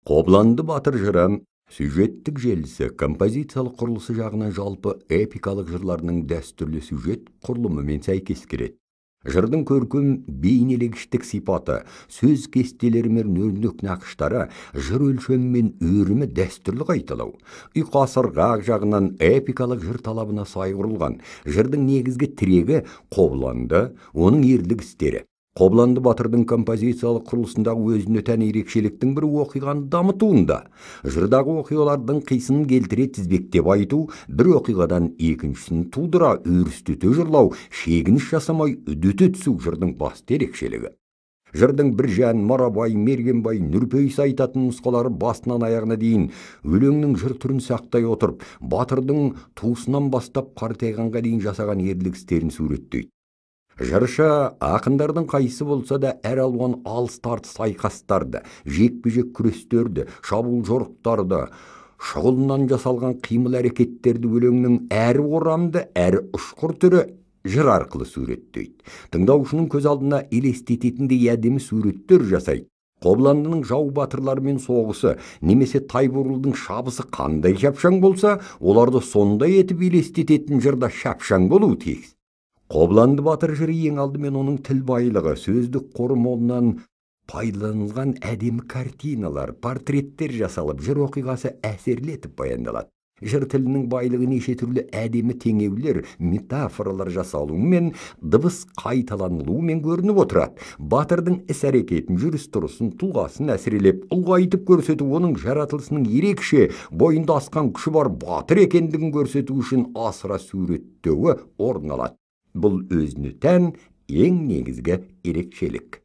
Қобыланды батыр жыры сюжеттік желісі, композициялық құрылысы жағынан жалпы эпикалық жырларының дәстүрлі сюжет құрылымымен сәйкес келеді. Жырдың көркем бейнелегіштік сипаты, сөз кестелері мен өрнек нақыштары, жыр өлшемі мен өрімі дәстүрлі қайталау. Ұйқас ырғақ жағынан эпикалық жыр талабына сай құрылған. Жырдың негізгі тірегі Қобыланды, оның ерлік істері. Қобыланды батырдың композициялық құрылысындағы өзіне тән ерекшеліктің бірі оқиғаны дамытуында. Жырдағы оқиғалардың қисынын келтіре тізбектеп айту, бір оқиғадан екіншісін тудыра өрістете жырлау, шегініс жасамай үдете түсу жырдың басты ерекшелігі. Жырдың Біржан, Марабай, Мергенбай, Нүрпейіс айтатын нұсқалары басынан аяғына дейін өлеңнің жыр түрін сақтай отырып, батырдың туысынан бастап қартайғанға дейін жасаған ерлік істерін суреттейді. Жыршы ақындардың қайсы болса да әр алуан алыс тартыс айқастарды, жекпе-жек күрестерді, шабуыл жорықтарды, шұғылынан жасалған қимыл әрекеттерді өлеңнің әрі орамды, әрі ұшқыр түрі жыр арқылы суреттейді. Тыңдаушының көз алдына елестететіндей әдемі суреттер жасайды. Қобыландының жау батырларымен соғысы немесе Тайбурылдың шабысы қандай шапшаң болса, оларды сондай етіп елестететін жырда шапшаң болуы тиіс. Қобыланды батыр жыры ең алдымен оның тіл байлығы, сөздік қоры молынан пайдаланылған әдемі картиналар, портреттер жасалып, жыр оқиғасы әсерлі етіп баяндалады. Жыр тілінің байлығы неше түрлі әдемі теңеулер, метафоралар жасалуымен, дыбыс қайталанылуымен көрініп отырады. Батырдың іс-әрекетін, жүріс-тұрысын, тұлғасын әсірелеп, ұлғайтып көрсету, оның жаратылысының ерекше, бойында асқан күші бар батыр екендігін көрсету үшін асыра суреттеуі орын алады. Бұл өзіне тән ең негізгі ерекшелік.